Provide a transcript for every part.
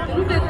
Tus no yog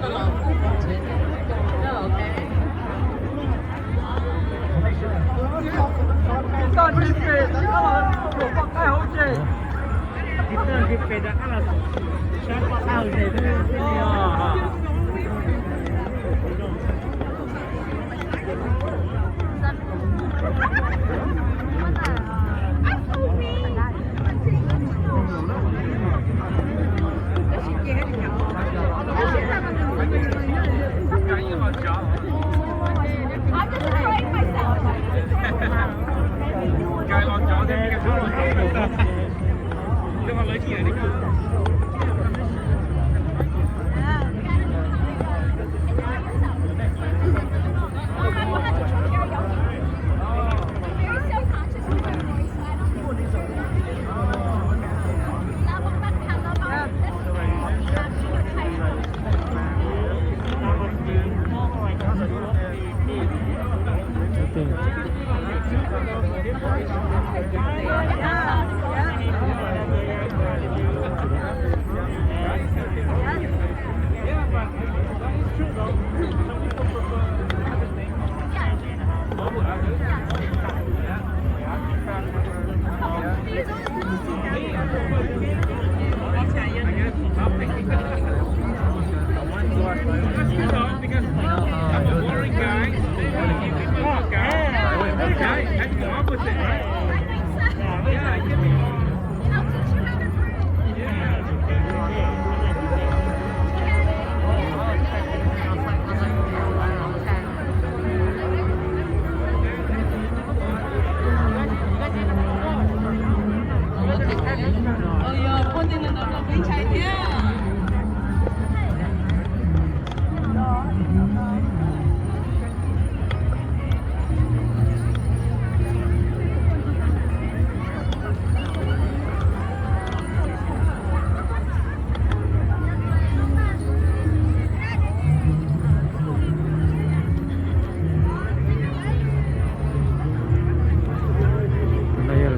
lawv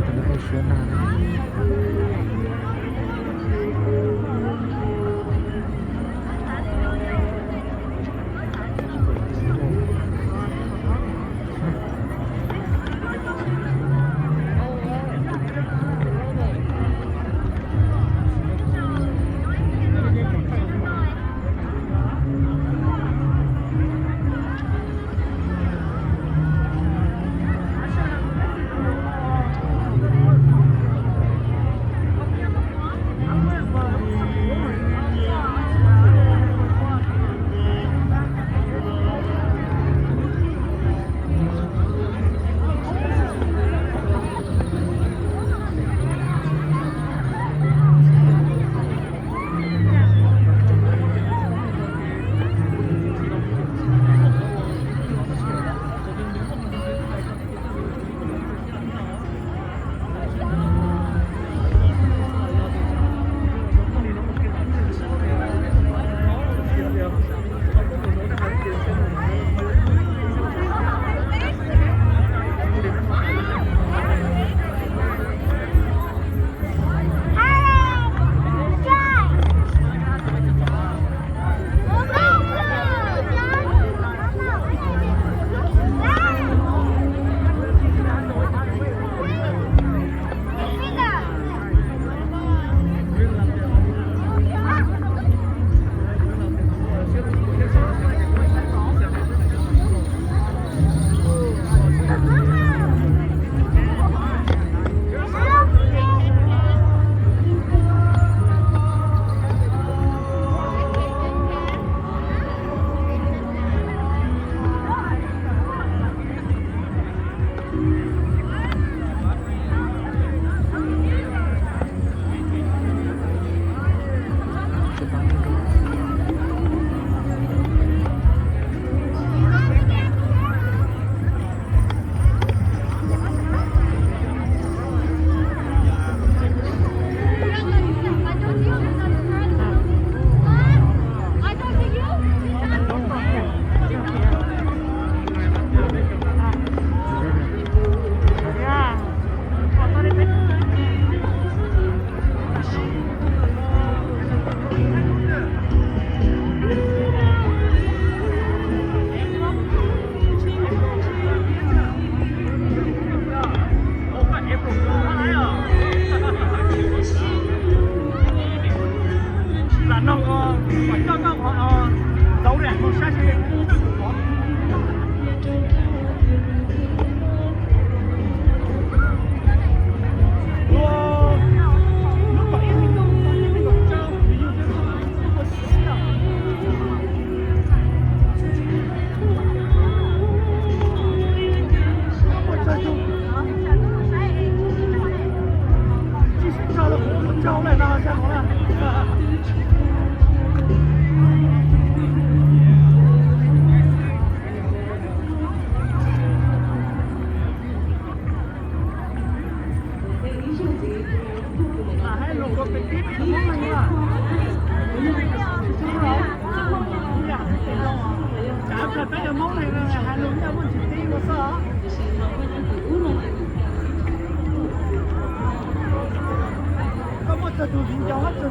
tus no ua siab na.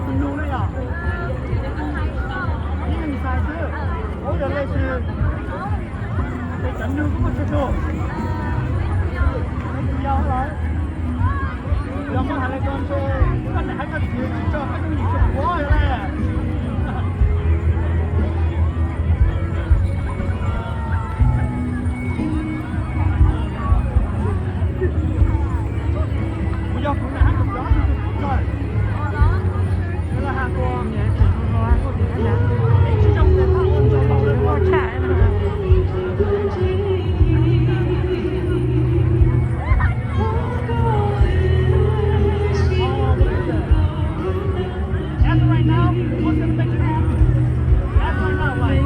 Nug no yog ib leeg xwb, ua yog leej twg es cov nug kuj muaj txhua tus. Yog lawm, yog muaj hais li ko ntshe koj niam hais koj txiv tsis tso koj yooj yim tsuas quav yog lawm. As of right now, what's gonna make you happy? As of right now, like,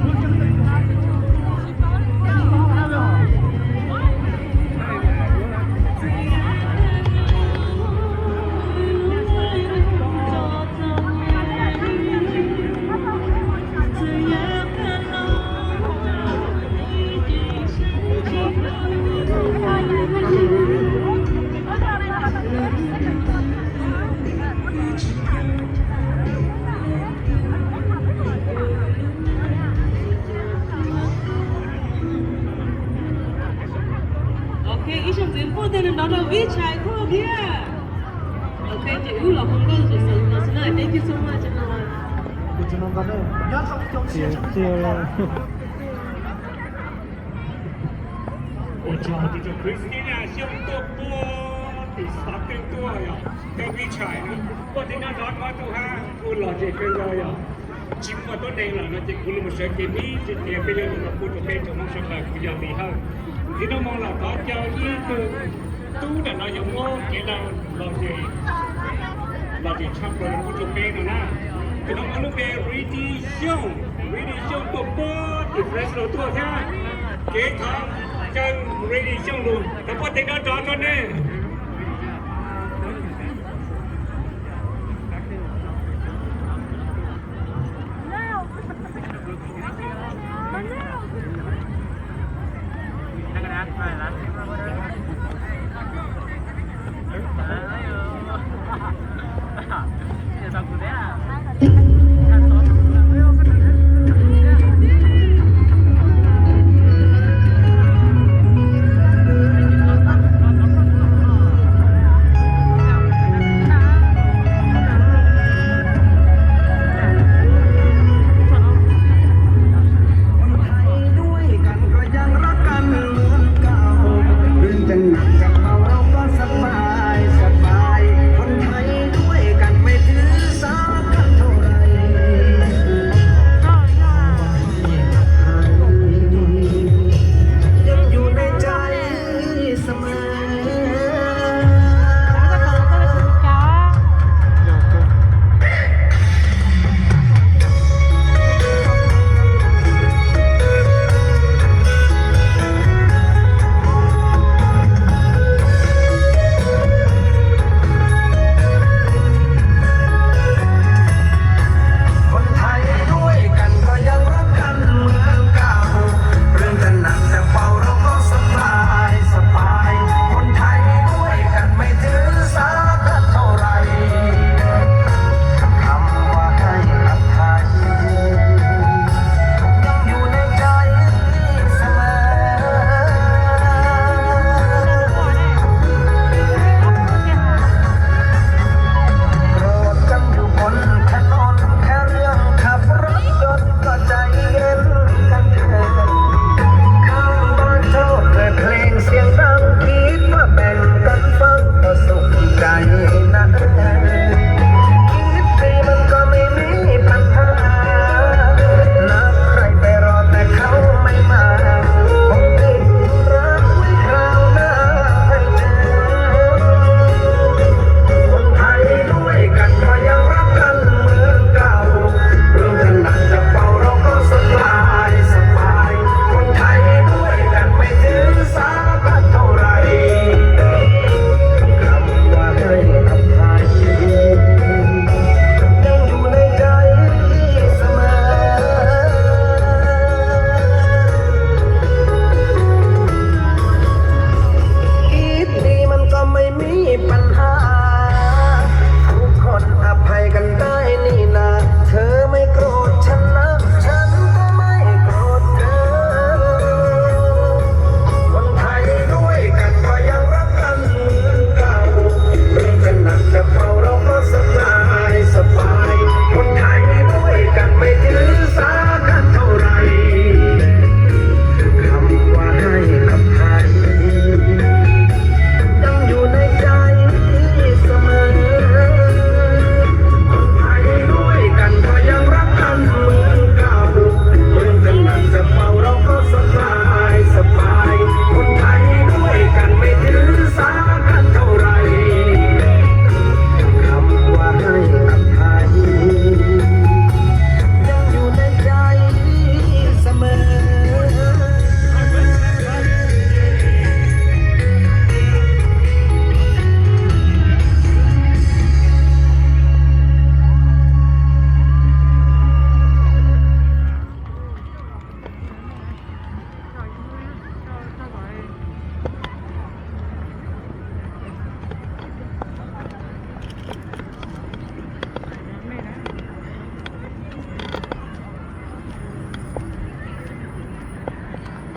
what's gonna make you happy? Ok, ib zaug ntxiv npuaj tej no nrov rau Vib Tshais koj thiab. Ok, ces wb los hu nkauj ces xav los xwb na, thank you so much. Ua tsaug tus Christina Xyooj tuaj puag tim xav twj tuaj yog koj Vib Tshais, puag tim no nrov rau tus hab kuj lom zem kawg nkaus yog. Tsis muaj tuab neeg lawm no ces kuv los mus sawv kev me ntsis tias peb yuav los pub rau peb tsoom Hmoob sawv daws, kuv yog Lis Hawj. Ntxiv no mus los thov caw ib tug tub ntawm no yog muab kev lom zem, lom zem tshaj plaws pub rau peb no na. Tus no muaj lub npe Reedy Xyooj, Reedy Xyooj tuaj puag tim Fresno tuaj thiab. Kev thov caw Reedy Xyooj lug thov puag tim no rov rau nej.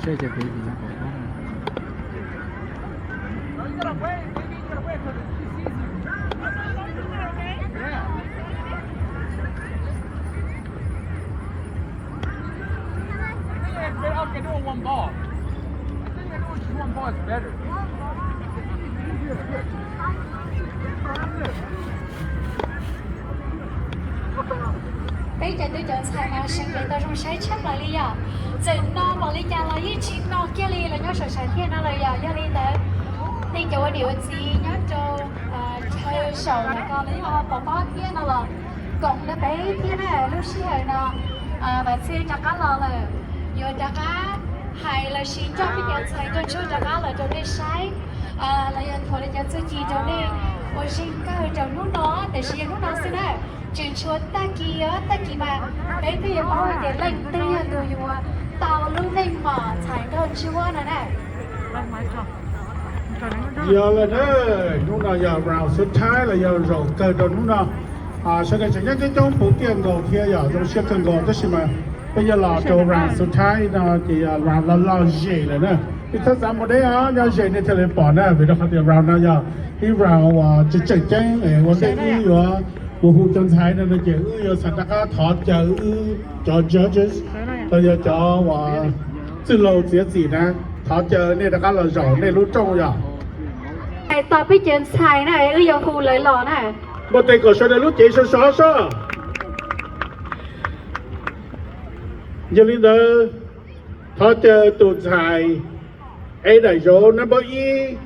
Tej ces kuv tsis nco qab. I think they're doing one ball. I think they're doing just one ball is better. Peb cov tub cov ntxhais mas seev tau zoo saib tshaj plaws li yom. Txawm no npaum li cas los yeej tsis no kiag li los nyob saum sav thiaj no lawm yom. Yog li ntawd, nej cov ua niam ua txiv nyob rau chaw saum no ko los yog pom pob thiab no los koom rau peb thiab na. Lub sij hawm no Vam Txhiaj rov qab los lawm, yuav rov qab hais los sis coj peb cov ntxhais tuaj ntsuag rov qab los rau nej saib, los yog thuam li cov txuj ci rau nej ua zeeg kawg rau hnub no, tiam sis yog hnub no xwb na, tseem tshuav tag kis os, tag kis mas peb twb yuav paub hais tias leej twg yog tus yuav tau lub meej mom ntxhais nkauj ntsuab no na. Yog lawm na, hnub no yog round xub thaib los yog zaum kawg rau hnub no. Sawv daws tseem nyob coob coob puv tiaj nkaus thiab yog zoo siab kawg nkaus, tab sis mas peb yuav los rau round xub thaib no ces yog round loj loj zem lawm na. Ib txhob xav mus deb os, nyob ze nej thiaj li pom na, vim rau qhov tias round no yog ib round uas tseem tseem ceeb es ua ntej wb yuav mus hu cov ntxhais no no ces wb yuav xav rov qab thov caw wb cov judges los yog cov uas txwj laug txiav txim na, thov caw nej rov qab los zaum nej lub rooj yom. Hais txog peb cov ntxhais na, wb yuav hu lawv los na. Npau tes kom sawv daws lub cev sov sov soj. Yog li ntawd, thov caw tus ntxhais ev daim zauv nab npawb ib,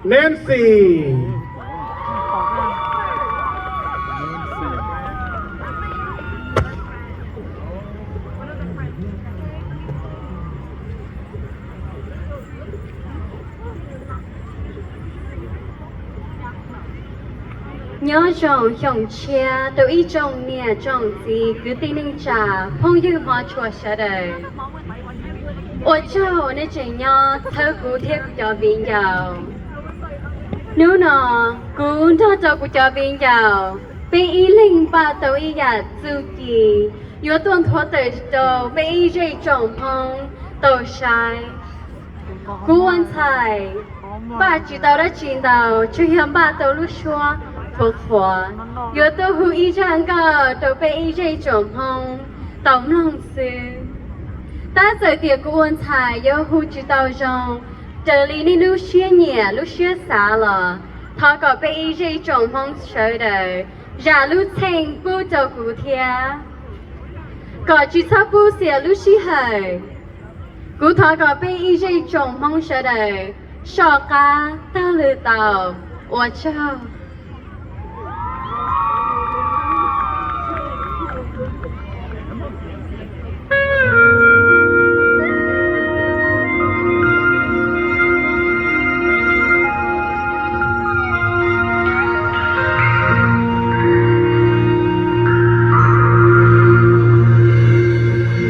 Nancy. Nyob zoo xyoo tshiab rau ib tsoom niam tsoom txiv kwv tij neej tsa phooj ywg hmov tshua sawv daws. Ua tsaug uas nej tseem nyob txhawb kuv thiab kuv cov viv ncaus. Hnub no kuv nrog rau kuv cov viv ncaus peb ib leeg npaj tau ib yam txuj ci yuav tuaj nthuav tawm rau peb ib zej tsoom Hmoob tau saib. Kuv ua ntxhais npaj tsis tau dab tsi ntau, tsuas yog npaj tau lub suab qhuav qhuav yuav tuaj hu ib zaj nkauj rau peb ib zej tsoom Hmoob tau mloog xwb. Tab txawm tias kuv ua ntxhais yuav hu tsis tau zoo raws li nej lub siab nyiam lub siab xav los thov kom peb ib zej tsoom Hmoob sawv daws zam lub txheej pub rau kuv thiab, kom tsis txhob pub xiam lub sij hawm. Kuv thov kom peb ib zej tsoom Hmoob sawv daws soj qab tag lwm tau. Ua tsaug.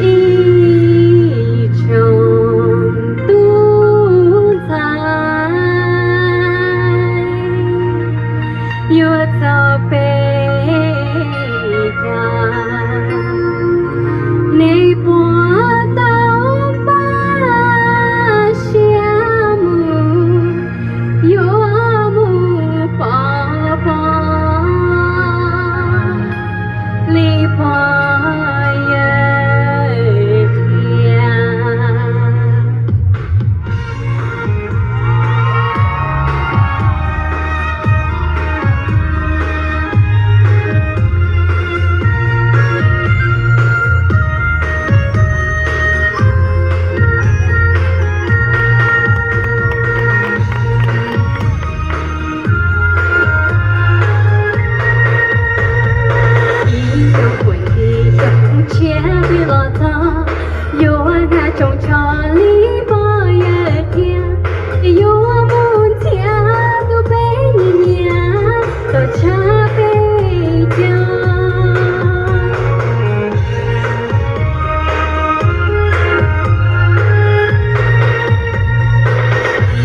Ib tsoom tub ntxhais yuav txog peb caug, nej puas tau npaj siab mus, yuav mus pov pob li pog yawg tiag. Ib tsoom phooj ywg xyoo tshiab twb los txog, yuav nqa tsoos tsho li pog yawg tiag, yuav mus nrhiav tus peb nyiam nyiam tau tshaj peb caug.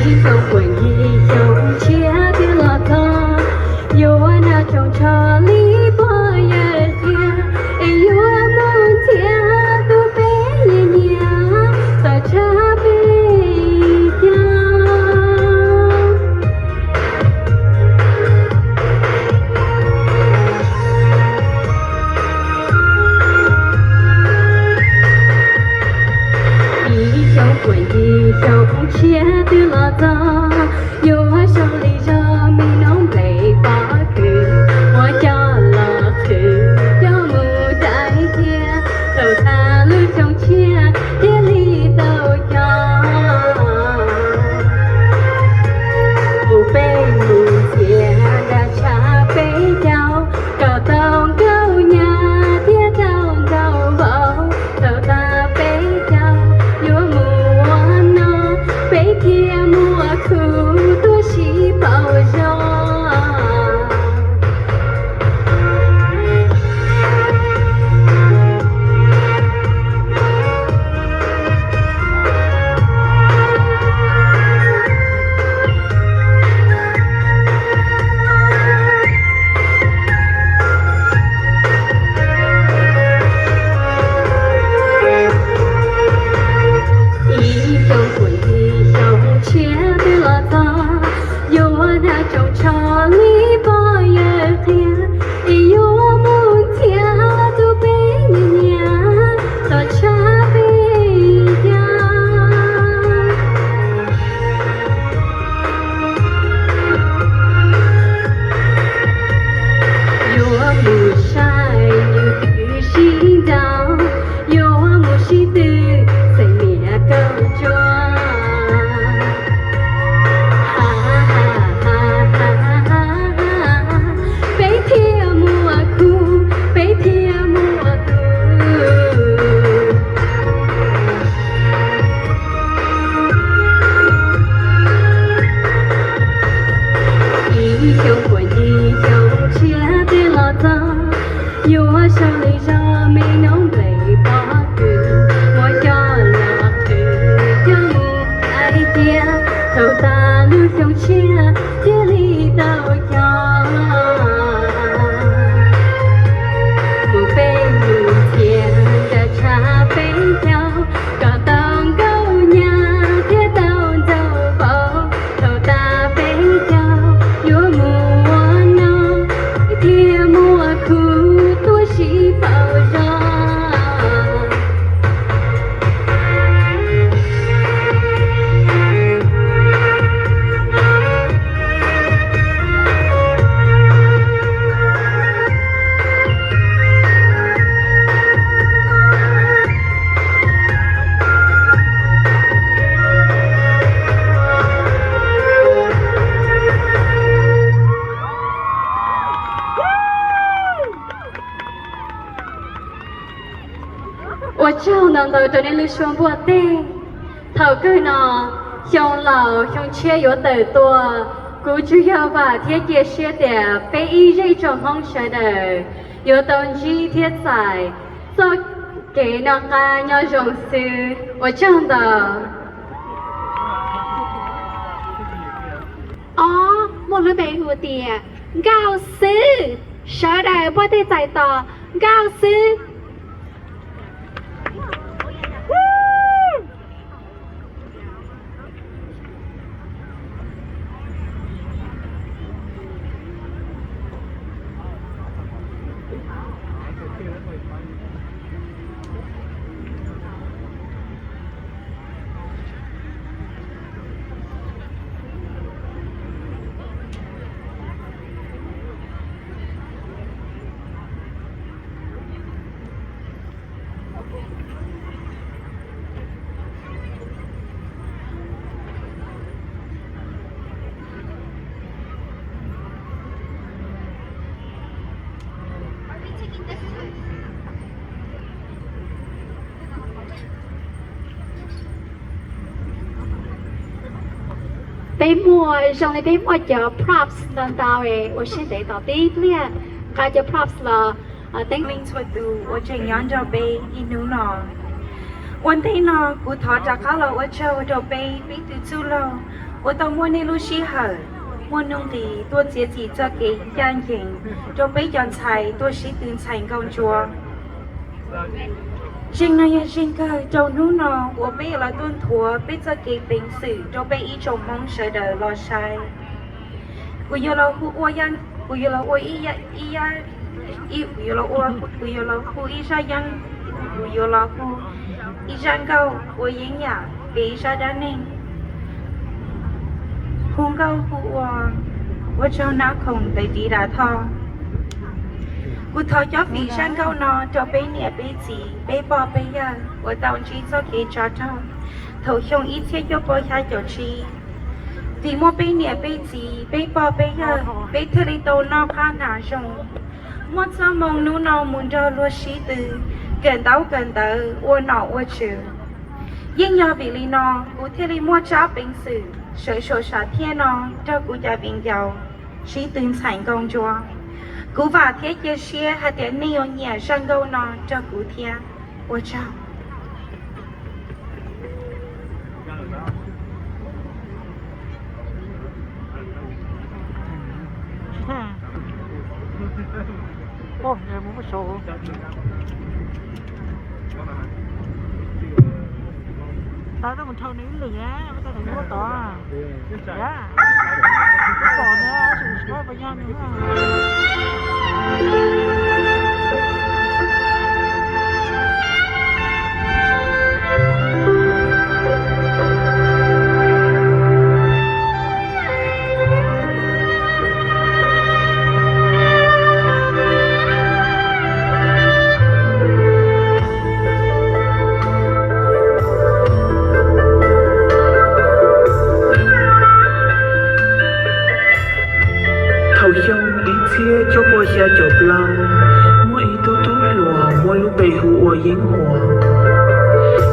Ib tsoom phooj ywg xyoo tshiab twb los txog, yuav nqa tsoos tsho li pog yawg tiag, es yuav mus nrhiav tus peb nyiam nyiam tau tshaj peb txog, yuav zoo li zog me noob nplej pob kws, muab coj los qhwv coj mus dai thiab, thaum tag lub xyoo tshiab thiaj li tau coj. Mus peb mus ntxias nra tshab peb caug, kom tau nkauj nyab thiab tau ntau vauv. Thaum tag peb caug yuav mus ua no, peb thiaj muaj khub tuaj sib pauv zog. Ib xyoo puas ntxig xyoo tshiab twb los txog, yuav dag tsoom tsho li pog yawg qhia, es yuav mus ntxias tus peb nyiam nyiam tom tshab peb caug. Yuav mus saib yus twb sib ntaus, yuav mus sib tw xeem niam kauj ntsuab. Peb thiaj muaj khub, peb thiaj muaj tus. Ib xyoo puas ntxig xyoo tshiab twb los txog, yuav zoo li zog me noob nplej pob kws, muab coj los qhwv coj mus dai thiab, thaum tag lub xyoo tshiab thiaj li tau coj. Mus peb mus ntxias nra tshab peb caug, kom tau nkauj nyab thiab tau ntau vauv. Thaum tag peb caug yuav mus ua no, thiaj muaj khub tuaj sib pauv zog. Ua tsaug ntau ntau rau nej lub suab npuaj teg. Thaum kawg no, xyoo laus xyoo tshiab yuav tawm tuaj, kuv tsuas yog vam thiab cia siab tias peb ib zej tsoom Hmoob sawv daws yuav tau ntsib thiab txais txoj kev noj qab nyob zoo xwb. Ua tsaug ntau. Ob, muaj lub npe hu tias Nkauj Xwb. Sawv daws npuaj teg txais tos Nkauj Xwb. Peb muaj, zoo li peb muaj cov props ntau ntau, ua siab ntev tos tib pliag nqa cov props los teeb meem txhua tus uas tseem nyob nrog peb ib hnub no. Ua ntej no kuv thov rov qab los ua tsaug rau peb peb tus txuj laug uas tau muaj nej lub sij hawm, muaj nuj nqis tuaj txiav txim txoj kev ncaj ncees rau peb cov ntxhais tuaj sib tw ntxhais nkauj ntsuab. Zeeg no yog zeeg kawg rau hnub no uas peb yuav los tuaj nthuav peb txoj kev peev xwm rau peb ib tsoom Hmoob sawv daws los saib. Kuv yuav los hu ua, kuv yuav los ua ib, kuv yuav los hu ib zaj yeeb, kuv yuav los hu ib zaj nkauj ua yeeb yam peb ib zaj dab neeg. Hu nkauj hu ua, ua tsaug Nab Khoom Tawv Tiv Ras Thoj. Kuv thov cob fim zaj nkauj no rau peb niam peb txiv peb pog peb yawg uas tau ntsib txoj kev tsov rog thaum xyoo ib txhiab cuaj pua xya caum tsib. Vim muaj peb niam peb txiv peb pog peb yawg peb thiaj li tau noj qab hnav zoo, muaj txoj hmoo hnub no mus nrog luag sib tw kawm ntaub kawm ntawv ua nom ua tswv. Yeej yog vim li no kuv thiaj li muaj tsab peev xwm sawv suam sam thiaj no nrog kuv cov viv ncaus sib tw ntxhais nkauj ntsuab. Kuv vam thiab cia siab hais tias nej yuav nyiam zaj nkauj no nrog kuv thiab. Ua tsaug. Tau mus dhau nws lwm na, tau tau ua tod. Pom na, tsis paub puas yog nws. Thaum xyoo ib txhiab cuaj pua xya caum plaub, muaj ib tug tub hluas muaj lub npe hu ua Yeeb Huas.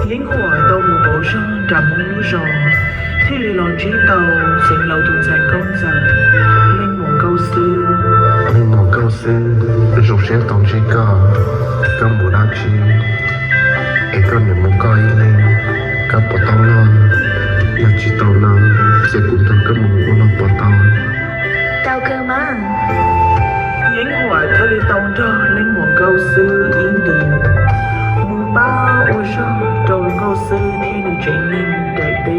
Yeeb Huas tau mus pauv zog nram Hmoob lub zos, thiaj li los ntsib tau Xeev Laus tus ntxhais nkauj ntxawm Leej Muas Nkauj Xwb. Leej Muas Nkauj Xwb, zoo siab tau ntsib koj. Koj mus dab tsi es koj niam mus koj ib leeg? Koj puas tau noj? Yog tsis tau noj ces kuv nrog koj mus ua noj puas tau? Tau kawg mas. Yeeb Huas thiaj li tau nrog Leej Muas Nkauj Xwb ib ntus mus pab ua zog rau Nkauj Xwb thiab nws tsev neeg daim teb.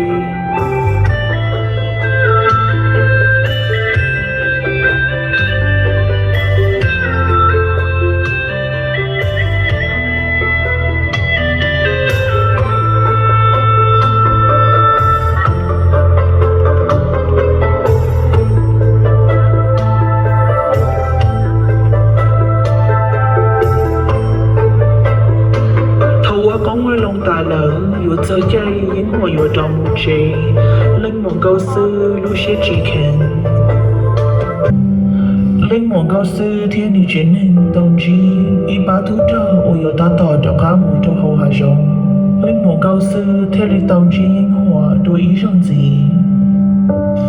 Thaum ua qoob ua loo tas lawm yuav txog caij Yeeb Huas yuav rov mus tsev, Leej Muas Nkauj Xwb lub siab tsis kheev. Leej Muas Nkauj Xwb thiab nws tsev neeg tau ntsib ib pab tub rog uas yuav tab tom rov qab mus rau hauv hav zoov. Leej Muas Nkauj Xwb thiaj li tau ntsib Yeeb Huas dua ib zaug ntxiv.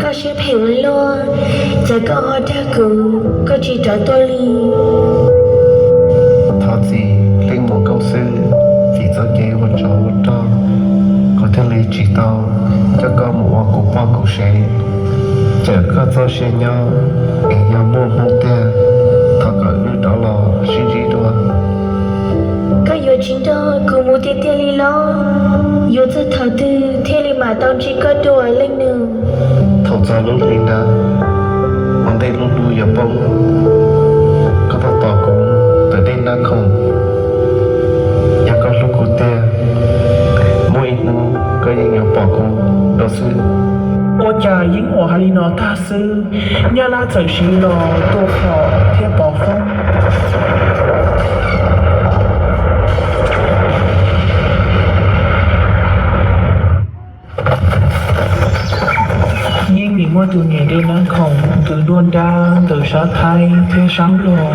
Koj siab phem ua luaj, cas koj ho dag kuv, koj tsis rov tuaj li? Thov txim Leej Muas Nkauj Xwb, vim txoj kev ua tsov ua rog, kuv thiaj li tsis tau coj koj mus ua kuv poj kuv sev, cawm koj txoj sia nyob. Es yog muaj hmoo tiag, thov kom wb rov los sib ntsib dua. Koj yuav tsis nrog kuv mus tiag tiag li los? Yuav txog thaum twg thiaj li mam tau ntsib koj dua leej nus? Thaum txog lub hli ntawd, ua ntej lub hnub yuav poob, koj tab tom tos kuv ntawm dej Nab Khoom. Yog koj hlub kuv tiag, muaj ib hnub koj yeej yuav pom kuv dua xwb. Ua cas Yeeb Huas hais li no tag xwb, Nyab Laj txawm siv los tua phom thiab pov foob. Yeej vim muaj tus niam dej Nab Khoom ntws nruab nrab ntawm sab Thaib thiab sab Nplog,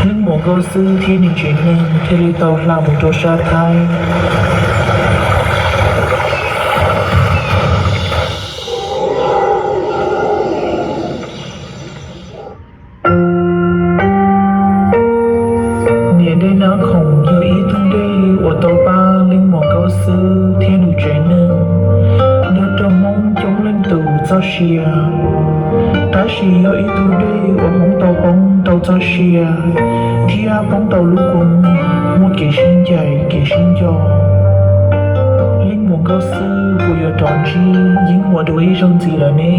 Leej Muas Nkauj Xwb thiab nws tsev neeg thiaj li tau hla mus rau sab Thaib. Niam dej Nab Khoom yog ib tug dej uas tau pab Leej Muas Nkauj Xwb thiab nws tsev neeg nrog rau Hmoob coob leej tus txoj sia, tab sis yog ib tug dej uas Hmoob tau poob tau txoj sia thiab poob tau lub kua muag, muaj kev sib ncaim kev sib nco. Leej Muas Nkauj Xwb puas yuav rov ntsib Yeeb Huas dua ib zaug ntxiv lawm ne?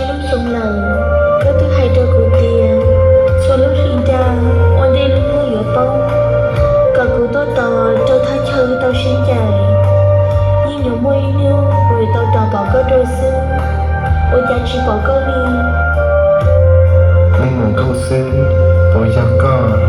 Lub xyoo lawm, koj twb hais rau kuv tias txhua lub hli nra ua ntej lub hnub yuav poob, kom kuv tuaj tos rau thaj chaw wb tau sib ncaim. Yeej nyuam muaj ib hnub kuv yuav tau rov pom koj dua xwb, ua cas tsis pom koj li? Leej muam nkauj xwb, puas yog koj?